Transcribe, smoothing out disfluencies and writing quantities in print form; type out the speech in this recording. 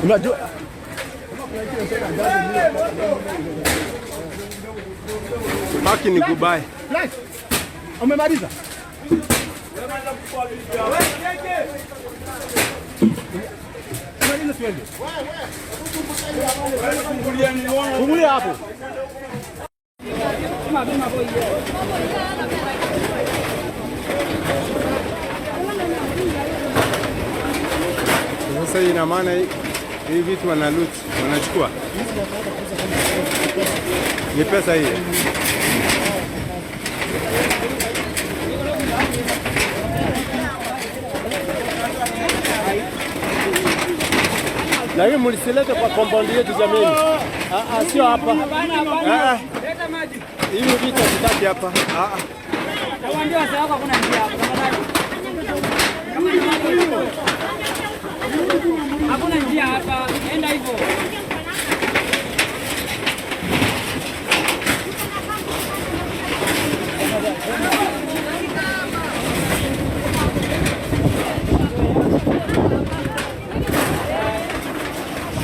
Unajua Baki ni goodbye. Umemaliza? Umemaliza tuende. Fungulia hapo. Sasa ina maana hii vitu wana loot, wanachukua. Ni pesa hii. Na hii mlisilete kwa compound yetu jameni. Ah, ah, sio hapa. Ah, ah. Leta maji. Hivi vitu hatutaki hapa. Ah, ah. Nawaambia wazee wako hakuna njia hapa tafadhali. Hakuna njia hapa. Enda hivyo.